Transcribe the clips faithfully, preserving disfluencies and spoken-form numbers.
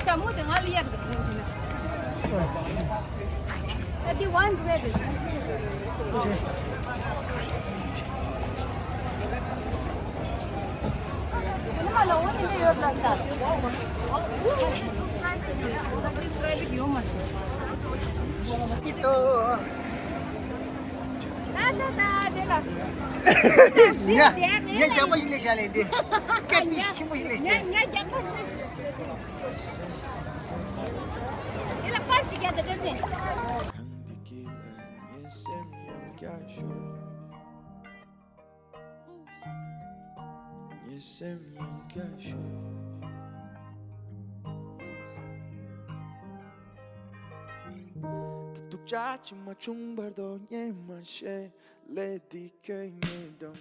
ཤ་མོ་དེ་ང་ལ་ཡར་དེ་ཡིན་ན། ཨ་དེ་ཝན་ཝེ་དེ། ཨ་ལ་འོ་དེ་འདྲ་ཡོད་ལ་ད། ཡོད་མ་སོང་། ད་ད་ད་དེ་ལ། ཉ་ཉ་རྒྱག་པ་ཞིག་ལས་བྱ་ལས་འདི། ཀེ་ཏི་ཆེན་པོ་ཞིག་ལས་ཉ་འདི། ཉ་རྒྱག་པ་ཞིག་ལས། དེ་ལ་པར་ཅིག་རྒྱག་ད་དེ་ནས། གང་འདི་གི་ལ་ངའི་སེམས་ཡང་བསྐྱར་ཞོག་ངའི་སེམས་ཡང་བསྐྱར་ཞོག་ད་སྡུག་ཅག་ཅིག་མ་བྱུང་བར་དུ་ངས་མ་ཤེས། ལས་འདི་ཁྱོད་ཉིད་དང་།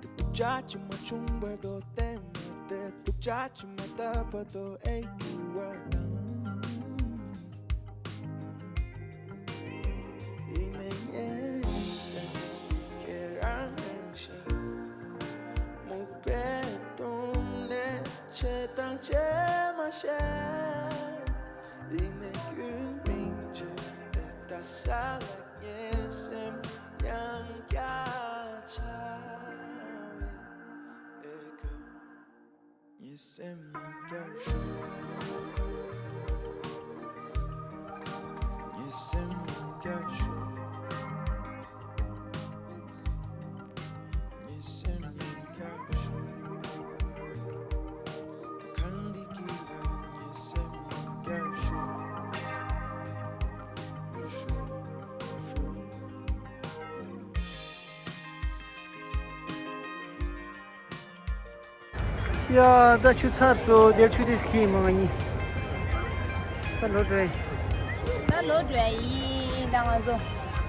ད་སྡུག་ཅག་ཅིག་མ་བྱུང་བར་དུ་བལྟས་མ་བལྟས། སྡུག་ཅག་ཅིག་མ་བཏབ་བར་དུ་ཨེ་གྱུར་བ་དང་། ཡིན་ནའི་ངའི་སེམས་ཁྱེད་རང་ནས་ཤེས། མུག་པའི་དུང་ནས་ཆེ་དང་ཆེ་མ་ཤེས། ཡིན་ནའི་རྒྱུན་མིན་བྱས་ཏེ་ད་ས་ལ་ངའི་སེམས་ཡང་བསྐྱར་ཆགས་པའི་ཨེ་ཀ་ངའི་སེམས་ཡང་བསྐྱར་ཞོག་ངའི་སེམས་ཡང་བསྐྱར་ཞོག་ངའི་སེམས་ཡང་བསྐྱར་ཞོག་ད་གང་འདི་གི་ལ་ངའི་སེམས་ཡང་བསྐྱར་ཞོག་ཞོག་ཞོག་ཡ། ད་ཆུ་ཚར་སོང་། དེར་ཆུ་དེ་ཁྱི་མ་ང་གཉིས། ད་ལོག་འགྲོ་ཡིན། ད་ལོག་འགྲོ་ཡིན་ད་ང་ཚོ།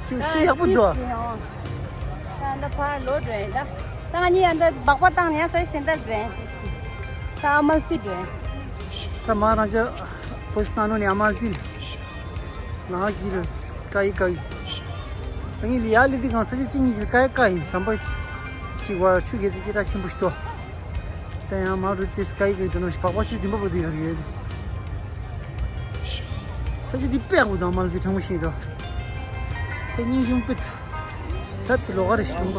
ཆུ་ཆུ་ཡག་པོ་འདུག་ད་ད་ཕར་ལོག་འགྲོ་ཡིན་ད། ད་ང་གཉིས་ཡང་ད་སྦག་སྦག་བཏང་ནས་ཡང་ས་གཞན་དར་འགྲོ་ཡིན། ད་ཨ་མལ་ཕི་འགྲོ་ཡིན། ད་མ་རང་ཅག་བོ་སི་ཏང་ནོ་ནས་ཨ་མལ་ཕི་ལ། ང་གི་ལ་ཀ་ཡི་ཀ་ཡི། ང་གཉིས་ལ་ཡ་ལི་དི་གང་ས་ཅི་གཅིག་གཉིས་ཀྱི་ཀ་ཡི་ཀ་ཡི་ཟམ་པ་ཅིག་བར་ཆུ་གེ་ཟི་ཀི་ར་ཆེན་པོ་ཞིག་ཏོ། ད་ཡང་མ་རུ་ཏི་སི་ཀ་ཡི་ཀ་ཡི་འགྲོ་ནོ་ཞིག་བག་བག་ཞིག་དིམ་པ་བུ་དུ་ཡོད་ཡོད། ས་ཅི་དི་པེག་བུ་དང་མལ་གི་ཕྲེང་བུ་ཞིག་རོ། དེ་སྙིང་རྗེ་མོ་པིད། ད་དེ་ལོ་ག་རེ་ཞིག་ཡོང་པ།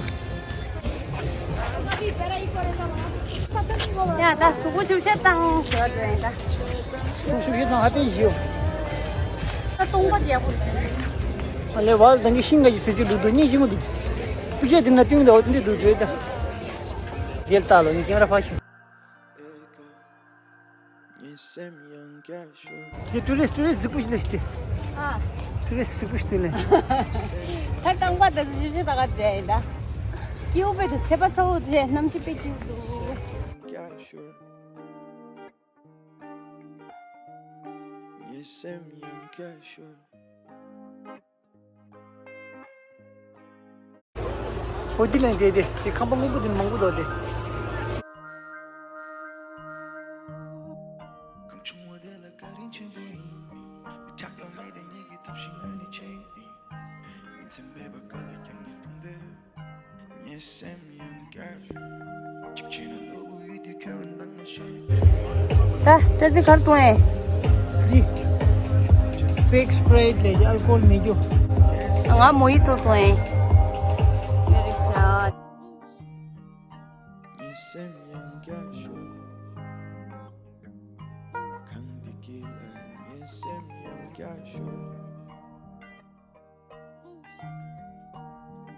ཡ་ད་གཟུགས་པོ་ཆུ་ཤ་བཏང་ཞོར་འགྲོ་ཡིན་ད། གཟུགས་ཆུ་ཤ་བཏང་ཧ་པན་ཞིའོ། ད་སྟོང་པ་རྒྱལ་པོ་རེད། ཨ་ལེ་བལ་དང་གི་ཤིང་ག་ཡི་ཟེར་གྱི་འདུག་འདུག་སྙིང་རྗེ་མོ་འདུག་སྐུ་ཤ་དེ་ན་ཏིང་ད་འོ་དེ་འདྲ་འདུག་བརྗོད་ད། རྒྱལ་ལྟ་ལོ་ནི་ཀེམ་ར་ཕ་ཤིང་། ངའི་སེམས་ཡང་བསྐྱར་ཞོག་དེ་ཊུ་རི་སི་ཊི་ཊུ་རི་སི་ཊི་རྫིག་པོ་ཞིག་ལས་ཤི་སྟེ། ཨ། ཊུ་རི་སི་ཊི་རྫིག་པོ་ཞིག་ལས། ད་རྐང་པ་དང་ཞིབ་ཞིབ་ད་ག་བྱས་ཡིན་ད། སྐྱིའུ་པེ་དུ་ཚེ་པ་ཚ་བོ་དེ་གནམ་གཤིས་པེ་སྐྱིད་འདུག་ངའི་སེམས་ཡང་བསྐྱར་ཞོག་འོ་འདི་ལན་དེ་དེ་དེ་ཁང་པ་སྔོན་པོ་དེ་མང་པོ་འདུག་སྟེ། གང་བྱུང་བ་དེ་ལ་བཀའ་དྲིན་ཆེན་པོ་ཡིན། མི་ཆགས་ཐོག་མེད་དེ་ཉིད་ཀྱི་ཐབས་ཤེས་ངོས་ནས་བྱེད་ཡིན། ཉིན་མཚན་མེད་པར་དཀའ་ལས་ཀྱང་ངས་གཏོང་དེ། ངའི་སེམས་ཡང་བསྐྱར། གཅིག་བྱས་ན་གློ་བུར་ཡུལ་དུས་ཁྱོད་རང་འདང་མ་བྱེད། ད་སྤྲ་ཚིགས་གར་གཏོང་ཨེ། འདི། ཕེག་སི་པི་རའི་ཊི་ལས་ཀྱི་ཨལ་ཀོ་ཧོལ་མེད་རྒྱུ། ང་མོ་ཡི་ཏོ་གཏོང་ཨེ། ཡ་རེད་ཤག་ངའི་སེམས་ཡང་བསྐྱར་ཞོག་གང་འདི་གི་ལ་ངའི་སེམས་ཡང་བསྐྱར་ཞོག་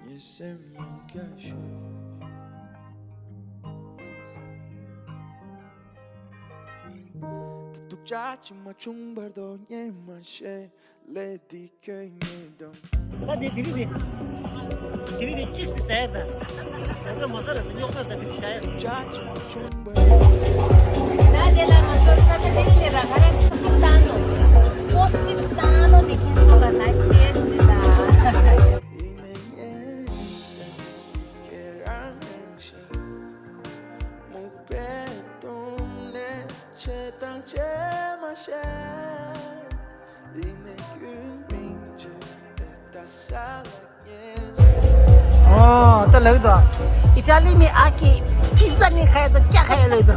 ངའི་སེམས་ཡང་བསྐྱར་ཞོག་ད་སྡུག་ཅག་ཅིག་མ་བྱུང་བར་དུ་ངས་མ་ཤེས། ལས་འདི་ཁྱོད་ཉིད་དང་། ད་དེ་དེ་རིང་དེ། དེ་རིང་དེ་ཅིབ་སི་ཟ་ཡ་ད། ད་ལྟ་མ་ཟ་ར་ཟ་རྙོག་ད་ད་དེ་རིང་ཟ་ཡ། ད་དེ་ལ་ང་ཚོ་ས་ཆ་དེ་རིང་ལས་ར་ཁ་ར་ཁོ་སི་བཏང་ནོ། ཁོ་སི་བཏང་ནོ་དེ་ཁྱེད་ཚོ་ལ་ད་ཤེར་ཞིག་ད། ཡིན་ནའི་ངའི་སེམས་ཁྱེད་རང་ནས་ཤེས། མུག་པའི་དུང་ནས་ཆེ་དང་ཆེ་མ་ཤེས། ཡིན་ནའི་རྒྱུན་མིན་བྱས་ཏེ་ད་ས་ལ་ངེས། ཨོ། ད་ལགས་དང་། Italy mi aki. རྩ་ནི་ཁ་ཡ་ད་སྐྱ་ཁ་ཡ་ལོས་དོ།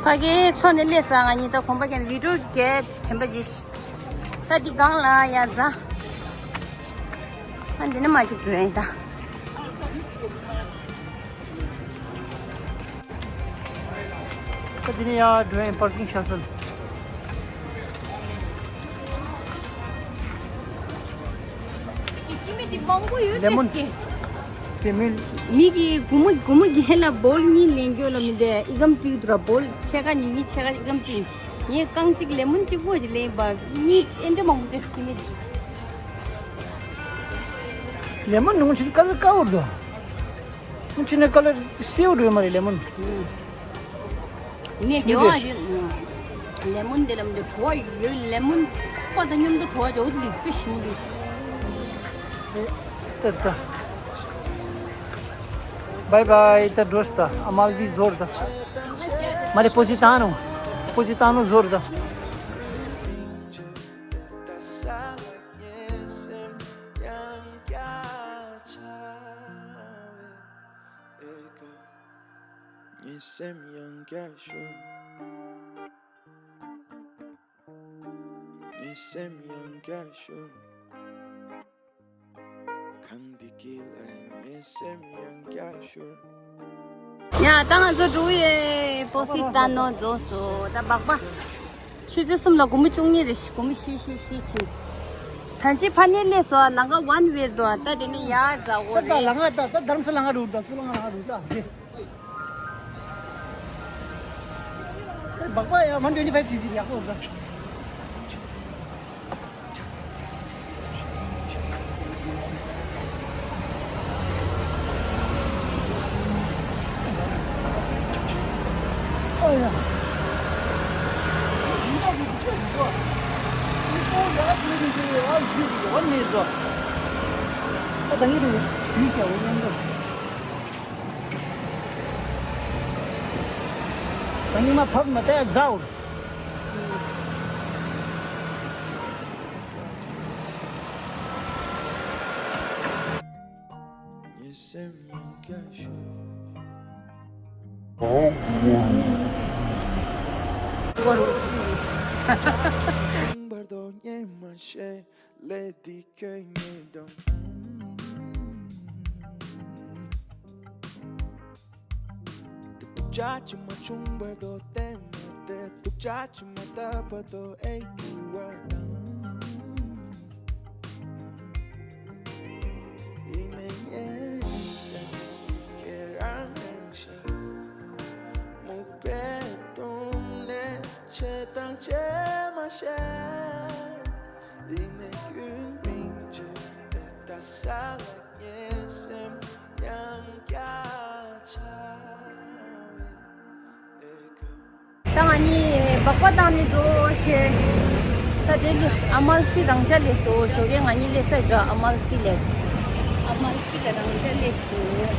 ཕ་གིའི་ཚོ་ནས་སླེབས་སོང་། ང་གཉིས་ད་གོམ་པ་གྱོན་བི་ཌིའོ་རྒྱག་དྲན་པ་བརྗེད་ཤག་ད་འདི་སྒང་ལ་ཡ་རྫ། ཨ་འདི་ནས་མར་ཅིག་འགྲོ་ཡིན་ད། ད་འདི་ནས་ཡར་འགྲོ་ཡིན། པར་ཀིང་བྱས་སོང་། སྐྱེ་མེད་དེ་མང་པོ་ཡོད་ལེ་མོན་ཟེར་གི། དེ་མིན། མི་གིས་སྒོར་མོ་སྒོར་མོ་བརྒྱད་ལ་བོལ་གཉིས་ལེན་རྒྱུ་ལ་མི་འདས་ཨི་ཀམ་བྲིས་འདུག་ར། བོལ་ཕྱེད་ཀ་ཉིས་ཉིས་ཕྱེད་ཀ་ཨི་ཀམ་བྲིས། ངས་རྐང་གཅིག་ལེ་མོན་གཅིག་པོ་ཞིག་ལེན་པ་གཉིས་ཨེ་འདྲ་མང་པོ་སྐྱེ་མེད། ལེ་མོན་ནང་ཕྱིན་ཀ་ལར་དཀར་པོ་འདུག་ཕྱིན་ནས་ཀ་ལར་སེར་པོ་འགྲོ་ཡོད་མ་རེད་ལེ་མོན། ངས་བདེ་བ་རེད། ལེ་མོན་དེ་ལ་མི་འདུག་བྲོ་བ་ཡོད། ལེ་མོན་ཁོག་པ་དང་མཉམ་དུ་བྲོ་བ་འཇོག་འདུག་དཔེ་ཞིམ་འདུག་ད་ད། བའི་བའི། ད་འགྲོ་ཤག་ད་ཨ་མལ་པི་ཟོར་ད། མ་རེད། པོ་ཟི་ཏ་ནོ། པོ་ཟི་ཏ་ནོ་ཟོར་ད། ངའི་སེམས་ཡང་བསྐྱར་ཤོར། ངའི་སེམས་ཡང་བསྐྱར་ཤོར། གངས་འདི་དཀྱིལ་ལ་ངའི་སེམས་ཡང་བསྐྱར་ཤོར། ཡ་ད་ང་ཚོ་འགྲོ་ཡི་ཡོད། པོ་སི་ཏ་ནོ་རྫོང་སོ། ད་སྦག་སྦག་ཆུ་ཚོད་གསུམ་ལ་སྒོར་མོ་བཅུ་གཉིས་རེད། སྒོར་མོ་བཞི་བཞི་བཞི་ཕྱིན། ད་ཅི་ཕ་ནས་སླེབས་སོང་། ལམ་ཁ་ཝན་ཝེ་འགྲོ། ད་དེ་ནས་ཡར་འཛེག་དགོས་ད་རེད། ལམ་ཁ་ད་ད་རྡ་རམ་ས་ལ་ལམ་ཁ་འགྲོ། ད་ཚུར་ལམ་ཁ་ལམ་ཁ་འགྲོ་ད། སྦག་སྦག་ཡ་ཝན་ཊུ་ཝེན་ཊི་ཕའིབ་སི་སི་ཡག་པོ་འདུག་ཨོ་ཡ། ད་ངས་རུ་ཡུལ་གྱི་འོ་ཡན་འདུག་ད་ཉི་མ་བབས་མ་བལྟས་ཟ་འོ། ངའི་སེམས་ཡང་བསྐྱར་ཤོར། བར་དོ་ཉེས་མ་ཤེས། ལས་འདི་ཁྱོད་ཉིད་དང་། སྡུག་ཅག་ཅིག་མ་བྱུང་བར་དུ་བལྟས་མ་བལྟས། སྡུག་ཅག་ཅིག་མ་བཏབ་བར་དུ་ཨེ་གྱུར་བ་དང་། ཡིན་ནའི་ངའི་སེམས་ཁྱེད་རང་རང་བཞིན། མུག་པའི་དུང་ནས་ཆད་དང་ཆད་མ་ཤེས། ཡིན་ནའི་རྒྱུན་རིང་བྱས་ཏེ་ད་ས་ལ་ངའི་སེམས་ཡང་བསྐྱར་འཆར་བའི་ཨེ་ཀ་ད་ང་གཉིས་སྦག་སྦག་བཏང་ནས་འགྲོ་ཆེ། ད་དེ་ལས་ཨ་མལ་སི་རང་འཇགས་སླེབས་སོང་། ཞོགས་ཀས་ང་གཉིས་སླེབས་ས་འདྲ། ཨ་མལ་སི་ལ། ཨ་མལ་སི་ལ་རང་འཇགས་སླེབས་སོང་།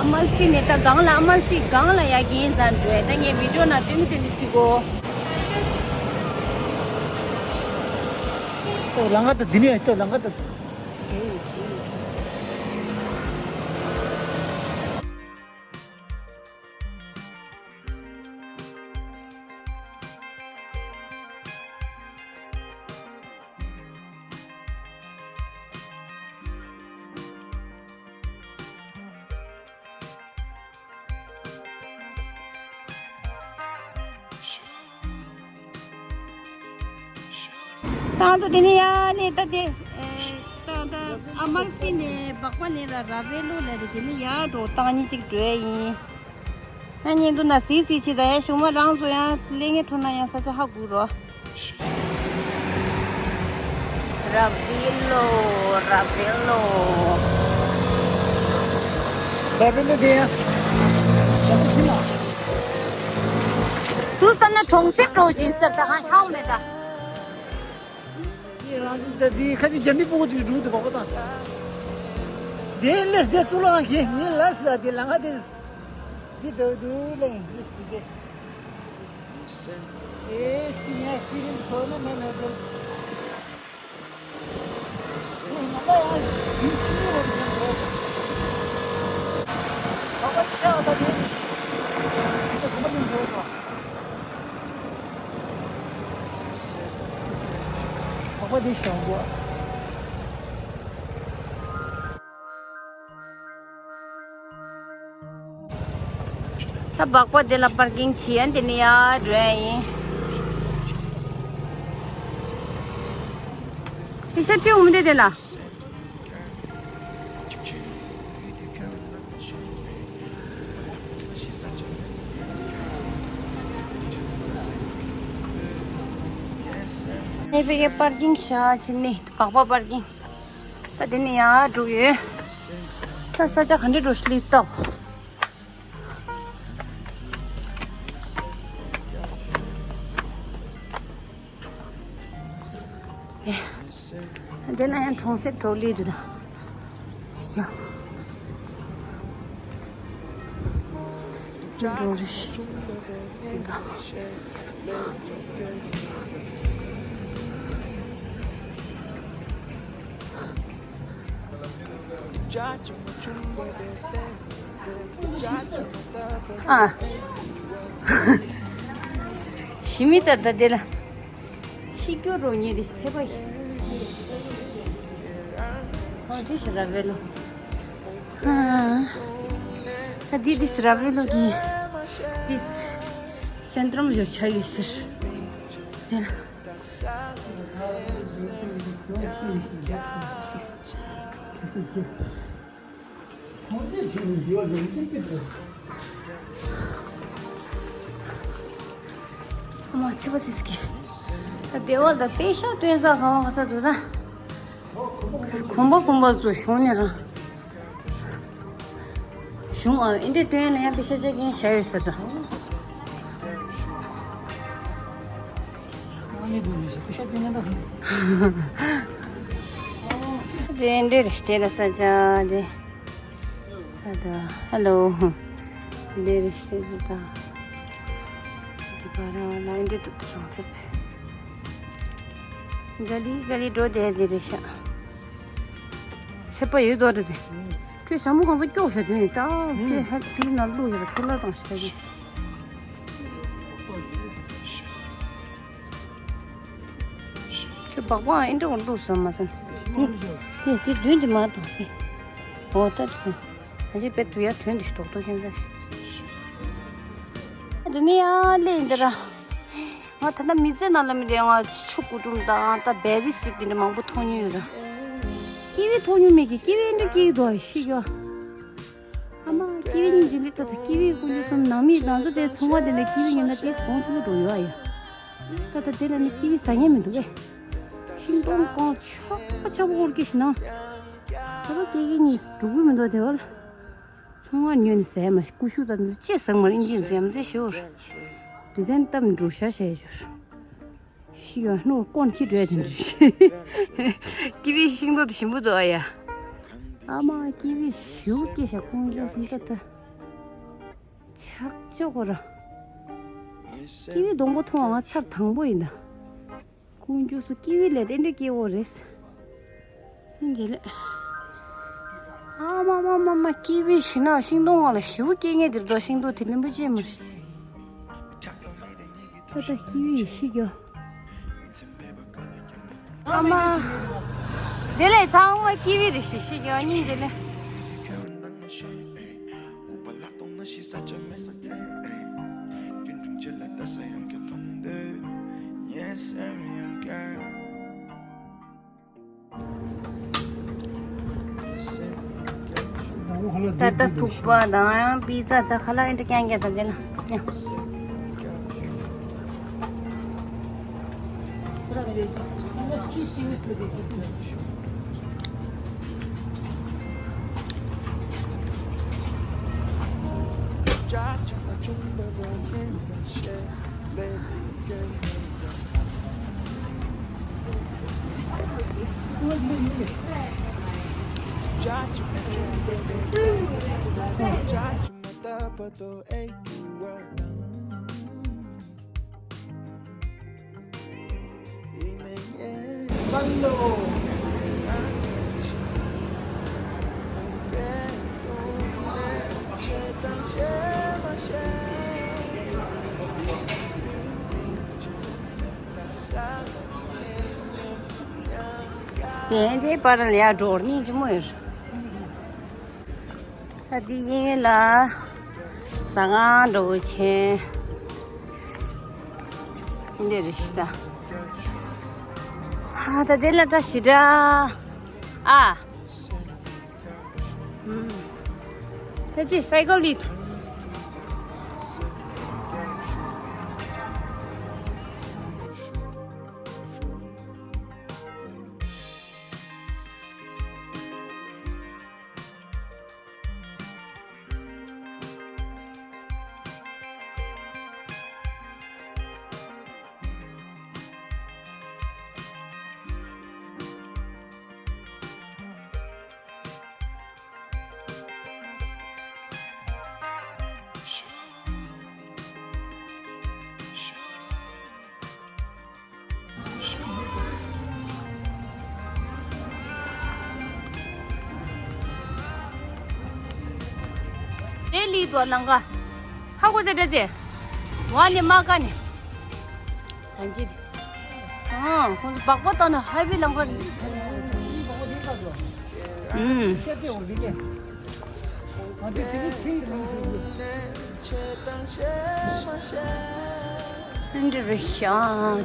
ཨ་མལ་སི་ནས་ད་སྒང་ལ། ཨ་མལ་སི་སྒང་ལ་ཡར་རྒྱུག་ཙང་འགྲོ། ད་ངས་བི་ཌིའོ་ནང་སྟོན་གི་སྟོན་གི་བྱེད་དགོས། ལམ་ཁ་ད་འདི་ནས་ཡར་ལམ་ཁ་ད། ད་ང་ཚོ་དེ་ནས་ཡར་ནས་ད་དེ། ཨེ། ད་ད་ཨ་མལ་སི་ནས་སྦག་སྦག་ལ་ར་ར་བེ་ལོ་ལ་རེད། དེ་ནས་ཡར་འགྲོ། ད་ང་གཉིས་གཅིག་འགྲོ་ཡ་ཡིན། ང་གཉིས་འདུག་ན་སི་སི་བྱེད། ད་ཡར་གཞུག་མ་རང་ཚོ་ཡང་ལས་ངན་འཕྲོ་ན་ཡང་ས་ཆ་ཧ་གོ་རོ། ར་བེ་ལོ། ར་བེ་ལོ། ར་བེ་ལོ་དེ་ཡང་ཞབས་ཕྱི་ལ། དུ་ས་ན་གྲོང་གསེབ་འགྲོ་བཞིན་ཟེར། ད་ཧ་ཧའོ་མེད་ད། རང་བཙན་དེ་ཁ་ཅིག་རྒྱ་མི་སྤུ་གུ་དེ་འགྲོ་འདུག་པ་པོ་དང་། དེ་ལས་དེ་གཙུག་ལག་ཁང་གི་ཡིན་ལ་ཟེར་དེ་ལ་ང་དེ་འདི་འགྲོ་འདུག་ལེ་འདི་ཟེར་གི། ཨེ་སི་ངའི་ཨེགསི་པི་རི་ཡན་སི་ཁོ་ན་མེད་མེད་འགྲོ། ང་ད་ཡང་ཡིན་གཅིག་ཡོད་རེད་འགྲོ། ཁ་པར་ཆགས་ད་དེ་ནི་ཁོ་པ་ནི་འགྲོ་འགྲོ། ཁ་པར་དེ་ཤོག་གོ། ད་སྦག་སྦག་དེ་ལ་པར་ཀིང་བྱེད་ཡ་དེ་ནི་ཡར་འགྲོ་ཡ་ཡིན། ཨི་ཤ་ཏི་འུ་མི་དེ་དེ་ལ། ཨེ་ཕེ་གེ་པར་ཀིང་བྱ་ཕྱིན་ནི་སྦག་སྦག་པར་ཀིང་། ད་དེ་ནི་ཡར་འགྲོ་ཡོད། ད་ས་ཆ་ག་འདྲ་འགྲོ་ཤི་ལི་ཏོ། དེ་ན་ཡང་གྲོང་གསེབ་འགྲོ་ལི་རེད་ད། ཅི་ཡ། འགྲོ་རེ་ཤི། ད། ཨ། ཞི་མི་ད་ད་དེ་ལ། ཤི་སྐྱོ་རོ་ཉེ་རི་ཚེ་པ་ཡི། ཨ་ཏི་ཤ་ར་བེ་ལོ། ཨ། ད་དེ་དིས་ར་བེ་ལོ་གི། དིས། སེན་ཏྲོམ་ཡོ་ཆ་ཡོད་ཟེར། དེ་ལ། ཨ་མ་ཚེ་པ་སིས་ཀྱི། ད་དེ་བ་ད་པེ་ཤ་སྟོན་ས་གང་བ་ག་ས་འདུག་ད། གོམ་པ་གོམ་པ་ཚོ་ཤོང་ནས་རང་། གཞུང་ཨ་ཨིན་དྲ་སྟོན་ལ་ཡང་པེ་ཤ་ཆ་རྐྱེན་བཞག་ཡོད་ས་ད། དེ་འདྲ་རེ་ལ་ས་ཆ་དེ། ད་ད་ཧེ་ལོ། འདི་རེ་ཞིག་ད། འདི་པར་ལ་འདི་ཏུ་ཏུ་ཅང་སེ། ག་ལི་ག་ལི་འགྲོ་དེ་འདི་རེ་ཤ། སེ་པ་ཡོད་དོ་རེ་ཟེ། ཁྱོད་ཞྭ་མོ་གང་ས་སྐྱོག་ཤ་དུས་ནི་ད། ཁྱོད་ཧད་དུས་ན་ལུག་ཡོད་ཁྲོ་ལ་དང་ཞིག་ད་གི། ཁྱོད་སྦག་སྦག་ཨེ་འདྲ་བ་འདུག་བསམ་མ་སོང་། དེ་དེ་དེ་མདུན་དེ་མ་གཏོགས་དེ། འོ་ད་དེ། ང་ཚོའི་བེད་དུ་ཡ་དོན་དུ་ཞིག་རྡོག་རྡོག་ཁྱད་མཚར་ཞིག་འདི་ནི་ཡ་ལེ་འདི་ར། ང་ད་ལྟ་མི་ཚེ་ནང་ལ་མི་དེ་ང་ཆུ་སྐུ་དྲུམ་དང་ད་བེ་རི་སིབ་དེ་འདྲ་མང་པོ་མཐོང་མྱོང་ཡོད་ར། ཀི་ཝི་མཐོང་མྱོང་མེད་ཀི་ཀི་ཝི་ཨེ་འདྲ་སྐྱེ་གི་འདུག་ཤི་གི། ཨ་མ་ཀི་ཝི་སྙིང་རྗེ་ལེ་ད་ད་ཀི་ཝི་ཀུན་སྤྱོད་གསུམ་ནང་མི་ང་ཚོ་དེ་ཚོང་བ་དེ་ལས་ཀི་ཝི་ཉོས་ན་དེ་གོང་ཆུང་དུ་འགྲོ་ཡོད་ཨ་ཡ། ད་ད་དེ་ལ་ནི་ཀི་ཝི་ཟ་མཁན་མི་འདུག་གས། ཤིང་སྡོང་གང་ཆག་ཆག་པོ་ཧོར་སྐྱེ་ཞིག་ན། ད་ད་ཀི་ཀི་གཉིས་འགྲོ་གི་མི་འདུག་དེ་བ་ལ། ཚོང་བ་ཉོས་ནས་ཟས་མ་ཀུ་ཤུ་ད་ནི་ཅེ་ཟང་མར་ཨིན་ཇིན་འཛེམ་ཟེ་ཤོར། དེ་ཟན་གཏམ་འགྲོ་ཤ་ཤ་ཡ་ཤོར། ཤི་ཡོ་ནོར་ཀོན་ཁྱི་འདྲ་དེ་འདྲ། ཀི་ཝི་ཤིང་ཏོག་དེ་ཞིམ་པོ་འདུག་ཨ་ཡ། ཨ་མ་ཀི་ཝི་ཞུ་ཀི་ཤ་ཀོང་ཇོ་སུམ་ཏོ་ད། ཆག་ཆོག་གོ་ར། ཀི་ཝི་སྡོང་པོ་མཐོང་བ་ང་ཚར་དང་པོ་ཡིན་ད། ཀོང་ཇོ་སུ་ཀི་ཝི་ལས་དེ་འདྲ་སྐྱེ་བོ་རེད། ཨིན་ཇི་ལེ། ཨ་མ་མ་མ་མ་ཀི་ཝི་ཞི་ན་ཤིང་སྡོང་ང་ལ་ཞུ་ཀི་ངེ་དེར་དོ་ཤིང་ཏོག་དེ་ལིམ་པོ་ཅེ་མ་རེད། ད་ལྟ་ཀི་ཝི་ཤི་གྱོ། ཨ་མ། དེ་ལས་ཚང་མ་ཀི་ཝི་རེད་ཤི་ཤི་གྱོ་སྙིང་རྗེ་ལེ། ད་ལྟ་ཐུག་པ་དང་པི་ཛ་ད་ཁ་ལག་ཨེ་འདྲ་རྐྱང་རྐྱང་དང་དེ་ལ་ཡང་ དེ་འདྲའི་པར་ལ་ཡ་འགྲོ་སྙིང་རྗེ་མོ་ཡོད། ད་འདི་ཡིན་ལ། ཟ་ཁང་འགྲོ་ཆེན། འདི་རེད་ཤི་ད། ཨ་ད་དེ་ལ་ད་ཞི་དྲག་ཨ། ཨུམ། ད་ཅི་སའི་ཀལ་ལི་ཐུ། དེ་ལི་དོ་ལང་ག་ཧ་གོ་ཚེ་འདྲ་ཚེ། ཝ་ནི་མ་ཀ་ནི། ད་འཇི་དེ། ཨ་ཁོང་ཚོ་སྦག་སྦག་བཏང་ནས་ཧའི་ཝེ་ལང་ག་རེད། ཨུམ། འདི་རེད་ཤག་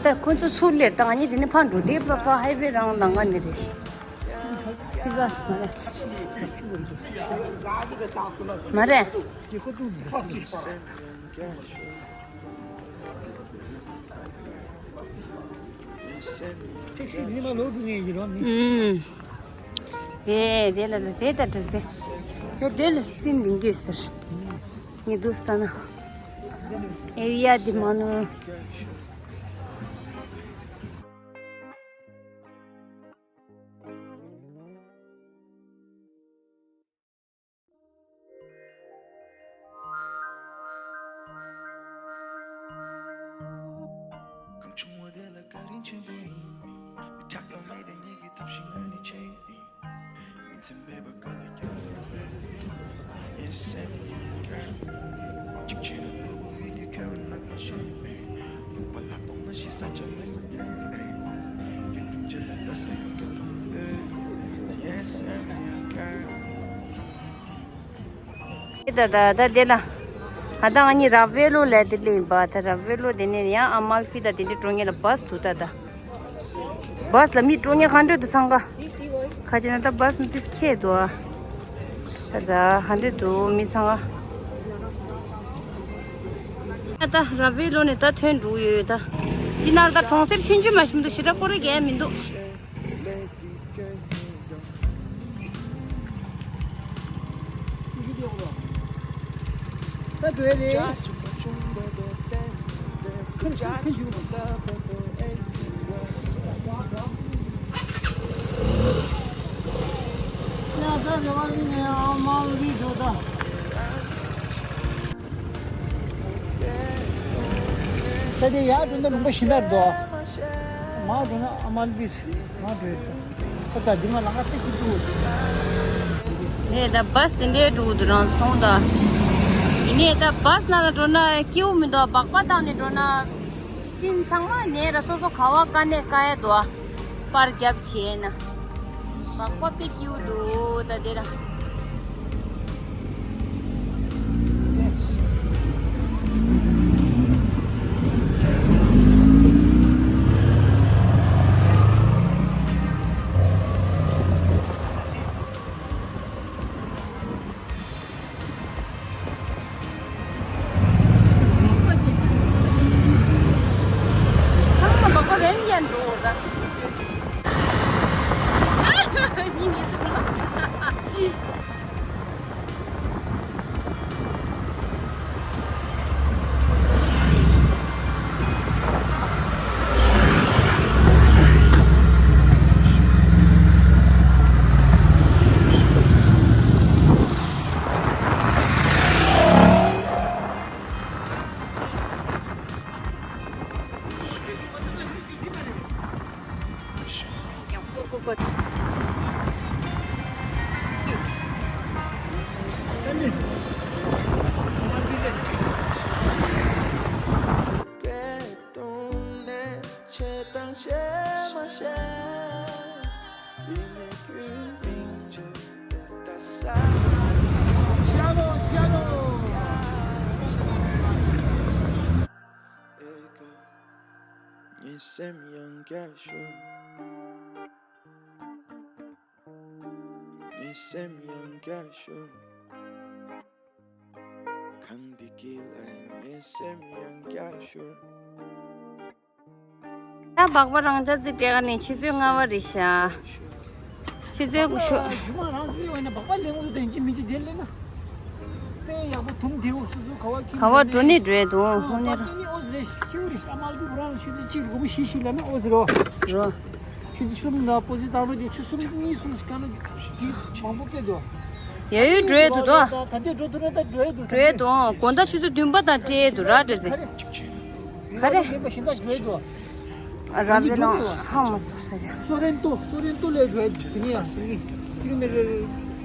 ད་ཁོ་ཚོ་ཚུར་ལེར་བཏང་ནི་དེ་ནི་ཕར་འགྲོ་དེ་པ་ཕ་ཧའི་ཝེ་རང་ལང་ང་ནི་རེད་ཤག་སི་ག་མ་རེད། མ་རེད། ཐེག་སི་ཉི་མ་ལོག་འགྲོ་ངེས་ཡིན་རོགས་ནི། ཨུམ། དེ་དེ་ལ་དེ་ད་དྲིས་དེ། དེ་དེ་ལ་རྩིན་འདིང་གི་ཟེར། ངས་འདུག་ས་ན། ཨེ་ཡ་དེ་མ་ནུ། ད་ད་ད་དེ་ལ། ད་ང་གཉིས་རབ་བེ་ལོ་ལ་དེ་ལེན་པ་ད་རབ་བེ་ལོ་དེ་ནས་ཡང་ཨ་མལ་ཕི་ད་དེ་འདྲའི་འགྲོ་ངེས་ལ་བཱས་འདུག་ད་ད། བཱས་ལ་མི་འགྲོ་ངེས་ག་འདྲ་འདུག་ཚང་ག་ཁ་ཅིག་ན་ད་བཱས་ནི་ཏིས་ཁེ་འདུག་ཨ། ད་ད་ག་འདྲ་འདུག་མི་ཚང་ག་ད་ད་རབ་བེ་ལོ་ནས་ད་ཐོན་འགྲོ་ཡོད་ད། འདི་ནར་ད་གྲོང་གསེབ་ཆུང་ཆུང་མ་ཞིག་མི་འདུག་ཞེ་དྲག་སྐོར་ར་གས་མི་འདུག་ད་དེ་ཡར་འགྲོ་ན་ལུང་པ་ཤིན་ཏུ་འདུག་མར་འགྲོ་ན་ཨ་མལ་པི་མར་འགྲོ་ཡོད་ད། ད་འདི་མ་ལང་ཀ་ཏི་ཀི་ཏུ། ནས་ད་བཱས་དེ་འདྲའི་འགྲོ་གི་འདུག་རང་སོང་ད། ཡིན་ནའི་ད་བཱས་ནང་ལ་འགྲོ་ན་སྐྱིད་པོ་མི་འདུག་སྦག་སྦག་བཏང་ནས་འགྲོ་ན། སེམས་ཚང་མ་ནས་ར་སོ་སོ་ག་བ་དཀའ་གནད་དཀའ་ཡ་འདུག་ཨ། པར་རྒྱབ་བྱས་ན། མག་པ་པེ་ཀྱིའུ་འདུག་ད་དེ་ར། ཚང་མ་མག་པ་རན་ཡན་འགྲོ་ད། ཉི་མི་ཚོ་ལ། ངའི་སེམས་ཡང་བསྐྱར་ཤོར། ངའི་སེམས་ཡང་བསྐྱར་ཤོར། གངས་འདི་དཀྱིལ་ལ་ངའི་སེམས་ཡང་བསྐྱར་ཤོར། ད་སྦག་སྦག་རང་ཅག་ཙི་སྤྲད་ག་ནས་ཆུ་ཚོད་ལྔ་པ་རེད་ཤག་ཆུ་ཚོད་དགུ་ཤོག་རྒྱུ་མ་རང་ཚོ་ལས་བ་ན་སྦག་སྦག་ལེན་འོ་དེ་འཇི་མི་འཇི་དེ་ལས་ན། དཔེ་ཡག་པོ་དུམ་དེའུ་སུ་སུ་ག་བ་ཁྱི་ག་བ་འགྲོ་ནི་འགྲོ་ཡ་འདུག་ཧོ་ནེ་ར། ཨོ་ཟེར་ཁྱི་རེ་ཤ་མ་ལ་དུ་རང་ཆུ་ཚོད་གཅིག་དགུ་བཞི་ཞིག་ལ་ན་ཨོ་ཟེར་རོ། རོ། ཆུ་ཚོད་གསུམ་ལ་པོ་ཙི་བཏང་རོ་དེ་ཆུ་གསུམ་གཉིས་གསུམ་ཞིག་ག་ན་ཅིག་མང་པོ་སྤྲད་འདུག་ཡ་ཡོད་འགྲོ་ཡ་འདུག་དོ། ད་ལྟ་འགྲོ་ཐུབ་ན་ད་འགྲོ་ཡ་འདུག་འགྲོ་ཡ་འདུག་གོང་ད་ཆུ་ཚོད་བདུན་པ་དང་སྤྲད་ཡ་འདུག་ར་འདྲ་ཟེར། ག་རེ། མེད་པ་གཞན་དག་འགྲོ་ཡ་འདུག་ར་བའི་ནང་ཧ་མ་སོ་ས་ར། སོ་རེན་ཏོ་སོ་རེན་ཏོ་ལས་འགྲོ་ཡ་འདུག་དེ་ནས་ཡང་ཟེར་གི་ཁྱི་རུ་མེ་རེ་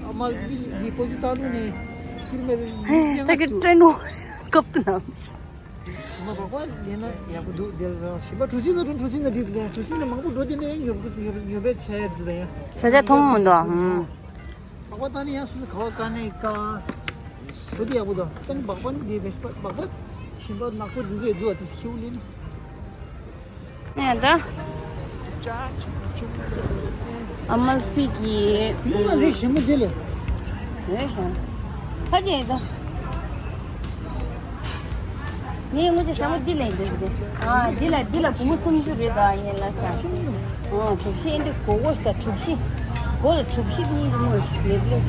ཨ་མ་ལི་པོ་ཙི་བཏང་རོ་ནས་ཁྱི་རུ་མེ་རེ་ད་གི་སྤྲད་ནོ་སྐབས་དུ་ན། མ་བག་པ་ལས་ན་ཡག་པོ་འདུག་དེ་ལ་ཞིམ་པ་གྲུ་གཟིངས་ན་གྲུ་གྲུ་གཟིངས་ན་འགྲིག་གྲུ་གཟིངས་ན་མང་པོ་འགྲོ་དེ་ནས་ཉོ་ཉོ་ཉོ་པའི་ཆ་ཡར་འདུག་ཡ། ས་ཆ་མཐོང་མི་འདུག་ཧུམ། བག་པ་ད་ནི་ཡང་སུ་ག་བ་ཀ་ནས་ཀ་འགྲོ་དེ་ཡག་པོ་འདུག་ད་ནི་བག་པ་ནི་དེ་བེས་པ་བག་པ་ཞིམ་པ་ནག་པོ་འདུག་དེ་འདུག་དེ་ཤེའུ་ལེན། ནས་ད། ཨ་མ་སི་གི་ཡིན་ན་རེ་ཞིམ་པོ་དེ་ལས། རེ་ཞིམ། ཁ་ཅིག་ད། ངས་ངོ་ཚ་ཞྭ་མོ་འདི་ལས་འདི་འདི། ཨ་འདི་ལ་འདི་ལ་སྒོར་མོ་སུམ་ཅུ་རེད་ད་ཡིན་ལ་ས། ཨ་གྲུ་བཞི་འདི་སྒོར་སྒོར་ཞིག་ད་གྲུ་བཞི། སྒོར་ལ་གྲུ་བཞི་གཉིས་ཀྱི་མོ་ལེབ་ལེབ།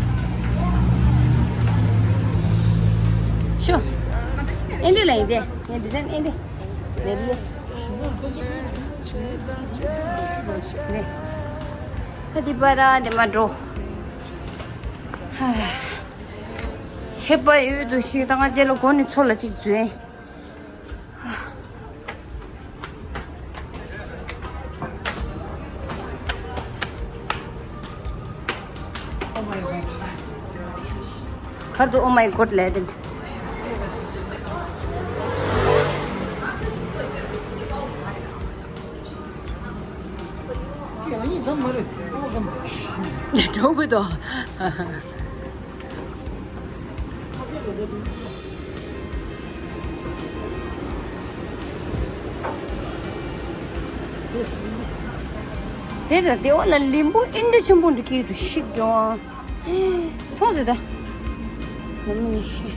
ཤོ། ཨེ་འདི་ལ་ཡིན་ཏེ་ངའི་ཌི་ཛའིན་ཨེ་འདི། ལེབ་ལེབ། ད་འདི་པ་ར་འདི་མ་འགྲོ། ཚེ་པ་ཡོད་དུ་ཞིག་ད་ང་རྗེས་ལ་སྒོ་ནས་ཚོ་ལ་ཅིག་འཛུལ། ཁར་དུ། Oh my God ལས་དེ། འགྲོ་དགོས་དོ། དེ་ལ་དེ་འོག་ལ་ལིམ་བུ་ཨིན་འདྲ་ཆེན་པོ་འདྲ་སྐྱེས་འདུག་ཤིག་འགྲོ་ཨང་། མཐོང་ཟེར་ད། ལམ་ནི་ཤི།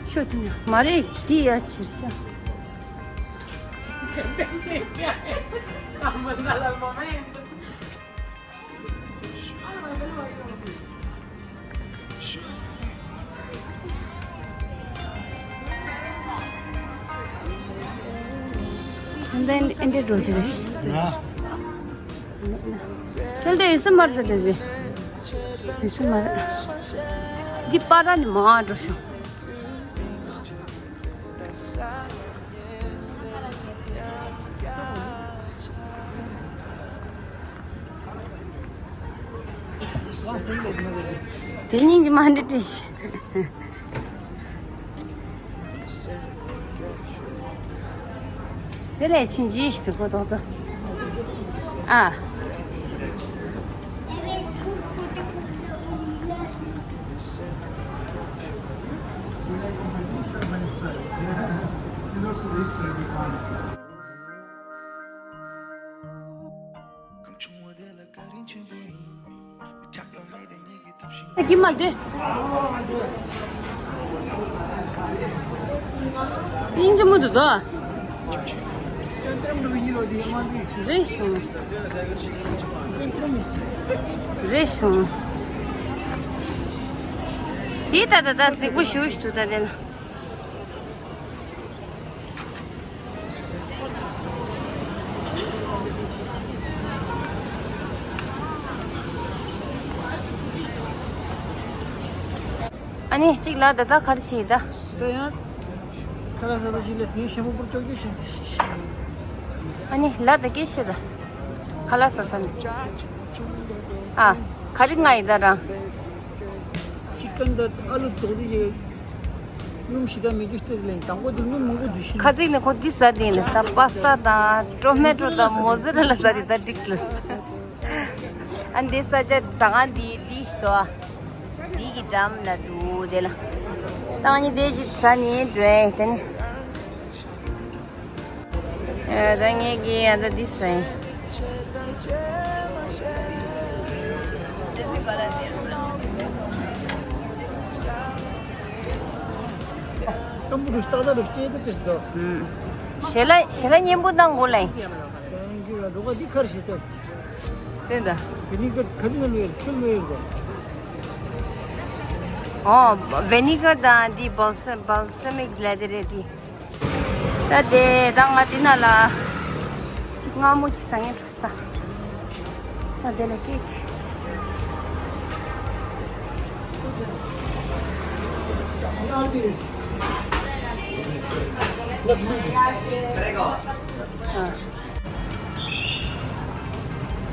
ཤོ་དེ་ནི་མ་རེད་འདི་ཡ་ཕྱིར་ཤ། ཨེ་འདྲ་འགྲོ་ཅི་རེད། ཁྱོད་འདི་ཡིན་སྲིད་མ་རེད་དེ་རེད། ཡིན་སྲིད་མ་རེད། འདི་པ་ར་ནི་མ་འགྲོ་ཤོག་དེ་སྙིང་རྗེ་མ་འདི་བྲིས། དེ་ལས་ཕྱིན་ཅི་ཞིག་ཏུ་གོ་ཏོག་ཏོ། ཨ། ད་གི་མ་དེ། དེ་ཡིན་གཅིག་མོ་འདུག་དོ། རེད་བྱུང་། རེད་བྱུང་། དེ་ད་ད་ད་རྫིག་པོ་ཞུ་ཞུ་ད་དེ་ལ། ཨ་ནི་གཅིག་ལ་ད་ད་གར་ཕྱིན་ད། ད་ཡང་ཁ་ལག་ཟ་ད་ཞིག་ལས་ངས་ཞེ་པོ་པུར་ཀྱོག་ཀྱོག་བྱས། ཨ་ནི་ལ་ད་སྐད་བཤད་ད། ཁ་ལག་ཟ་ས་ནི། ཨ། ག་རེ་ང་ཡི་ད་རང་། ཅི་ཀན་ད་ཨ་ལུ་དོག་དེ་ཡོད། སྣུམ་ཞིག་ད་མི་རྒྱུ་སྟེར་ལེན་དང་པོ་དེ་སྣུམ་མང་པོ་འདུས་ཤིང་། ཁ་ཚིག་ནི་ཁོ་འདི་ཟ་དེ་ལས་ད་པ་སྟ་དང་ཊོ་མེ་ཊོ་དང་མོ་ཛ་རེ་ལ་ཟ་དེ་ད་འགྲིགས་ལས། ཨ་འདི་ས་ཆ་ཟ་ཁང་འདི་འདི་ཞིག་ཏོ། འདི་གི་འགྲམ་ལ་འདུག་དེ་ལ། ཏང་ཉི་དེ་ཞིག་ཟ་ནི་འགྲོ་ཡ་དེ་ནི། ཨ་ད་ངས་གི་ཨ་ད་འདི་ཟ་ཡིན། ཀམ་པུ་རུ་སྟག་ད་རུ་སྐྱེས་ཏེ་ཏེ་སྡོ། ཞེ་ལ་ཞེ་ལ་སྙན་པོ་དང་གོ་ལ་ཡིན། ཏེང་ཀྱུ་ལ་འགྲོ་ག་འདི་ཁར་ཞིག་ཏེ། ཏེ་ད། ཝི་ནི་གར་ག་འདི་ན་མེད་ཁྱོད་མེད་ཡོད་གོ། ཨོ། ཝི་ནི་གར་དང་འདི་བལ་སེ་བལ་སེ་མིག་ལ་དེ་རེད་དེ། ད་དེ་ད་ང་འདི་ན་ལ། ཅིག་མངར་མོ་ཅིག་ཟ་ངེས་འགྲོ་ས། ད་དེ་ལ་ཅིག་ཨ།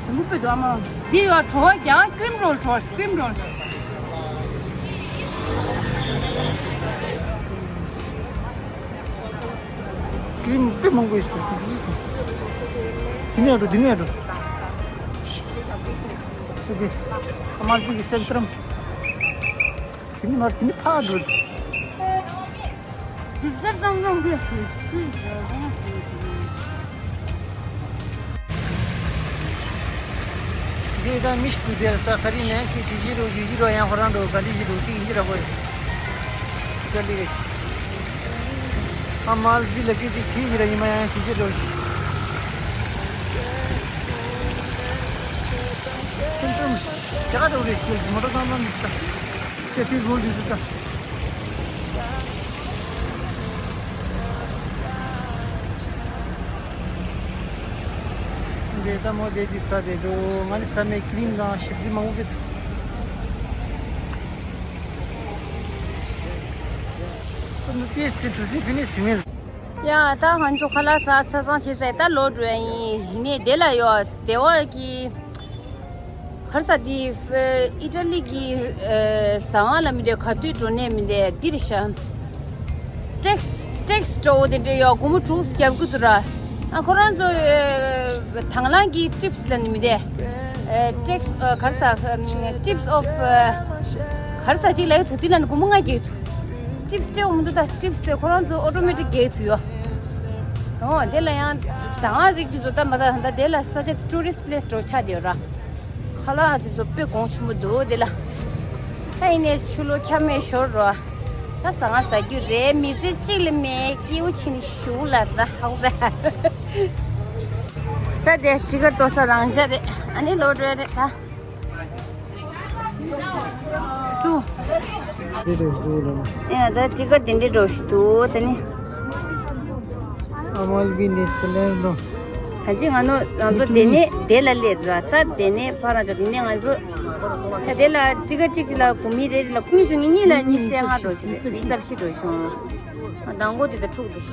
ཞིམ་པོ་དཔེ་འདུག་ཨ་མ། འདི་ཡོད་བྲོ་བ་རྒྱག་ཀྲིམ་རོལ་བྲོ་བ་ཀྲིམ་རོལ། ཀྲིམ་དཔེ་མང་པོ་ཡོད་ས། དེ་ནས་འགྲོ་དེ་ནས་འགྲོ། ཨོ་ཁེ། ཨ་མ་ལ་པི་གི་སེན་ཏྲམ། དེ་ནས་མར་དེ་ནས་ཕར་འགྲོ། དེ་ཚོ་ཙམ་ཙམ་གྱིས། འདི་ད་མི་ཞིག་འདུག་དེ་ས་ཁ་རི་ནས་ཁྱེད་ཅི་ཞིག་རོགས་ཞིག་ཞིག་རོགས་ཡང་ཁོ་རང་འགྲོ་ག་འདི་ཞིག་འགྲོ་ཅིག་ཡིན་གྱི་ར་ཁོ་ཡིན། ཅ་ལི་རེད། ཨ་མ་ལ་པི་ལ་ཁྱེད་ཅིག་ཅི་ཞིག་ར་ཡིན་མ་ཡང་ཅི་ཞིག་རོགས་ཞིག་སེམས་ཁྲོམ་ཞེ་ག་འགྲོ་རེད་ཞིག་མོ་ཊ་ཙམ་ཙམ་འདུག་ས། ཁྱེད་ཅིག་རོགས་ཞིག་འདུག་ས། འདི་ལྟ་མོ་དེ་དེ་ས་དེ་འགྲོ། ང་ནི་ས་མེད་ཀི་རིམ་དང་ཞིབ་འཇུག་མང་པོ་གི་འདུག་ཏེ་སི་གྲུ་སི་ཕི་ནི་སི་མེད། ཡ་ད་ང་ཚོ་ཁ་ལག་ཟ་ས་ཚང་བྱེད་ས་ད་ལོག་འགྲོ་ཡ་ཡིན། ཡིན་ནའི་དེ་ལ་ཡོད་དེ་བ་གི་གར་ས་དེ་ཨི་ཊ་ལི་གི་ཟ་ཁང་ལ་མི་འདོད་ག་དུས་འགྲོ་ནས་མི་འདོད་འདིར་ཤ། ཊེག་སི་ཊེག་སི་འགྲོ་འོ་དེ་འདྲ་ཡོད་སྒོར་མོ་དྲུག་བརྒྱབ་གི་འདུག་ར། ཨ་ཁོ་རང་ཚོ་དང་བླངས་ཀྱི་ཊིབ་སི་ལ་ནི་མི་འདོད། ཊེག་སི་གར་ས་ཊིབ་སི་ཨོཕ་གར་ས་གཅིག་ལ་ཡོད་དུ་དེ་ལ་ནི་སྒོར་མོ་ལྔ་རྒྱག་གི་འདུག་ཊིབ་སི་སྤྲད་འོང་འདུག་ད་ཊིབ་སི་ཁོ་རང་ཚོ་ཨོ་ཊོ་མེ་ཊིག་རྒྱག་གི་འདུག་ཡོད། ཨོ་དེ་ལ་ཡང་ཟ་ཁང་རིགས་དེ་ཚོ་ད་མ་ད་ད་དེ་ལ་ས་ཆ་ཊུ་རི་སི་ཊི་པི་ལེ་སི་འགྲོ་ཆགས་བསྡད་ཡོད་ར། ཁ་ལག་དེ་ཚོ་དཔེ་གོང་ཆེན་པོ་འདུག་དེ་ལ། ད་ཡིན་ནའི་ཆུ་ལོག་ཁྱབ་མེད་ཞོར་རོ། ད་ཟ་ཁང་ཟ་རྒྱུ་རེད་མི་ཚེ་གཅིག་ལས་མེད་སྐྱིད་པོ་ཕྱིན་ནས་བཞུགས་ལ་ད་ཧའོ་ཟེར། ད་དེ་ཊི་ཀེ་ཊི་ལྟོ་ས་རང་འཇགས་རེད། ཨ་ནི་ལོག་འགྲོ་ཡ་རེད་ད། ཀྲུ། དེ་འདྲ་འགྲོ་ལ་ན། ཡ་ད་ཊི་ཀེ་ཊི་དེ་འདྲ་འགྲོ་ཞིག་འདུག་དེ་ནི། ཨ་མལ་བི་ནི་སི་ལེན་རོ། ད་ཅི་ང་ནོ་ང་ཚོ་དེ་ནས་དེ་ལ་སླེབས་ར། ད་དེ་ནས་ཕར་ར་ཅོ་དེ་ནས་ང་ཚོ་ད་དེ་ལ་ཊི་ཀེ་ཊི་གཅིག་གཅིག་ལ་དགུ་མི་རེ་རེ་ལ་ཁུངས་ཆུང་ངེ་གཉིས་ལ་ཉི་ཤུ་རྩ་ལྔ་འགྲོ་ཆུང་ཉི་ཤུ་རྩ་བཞི་འགྲོ་ཆུང་། ང་དང་པོ་དེ་ད་འཁྲུག་འདུག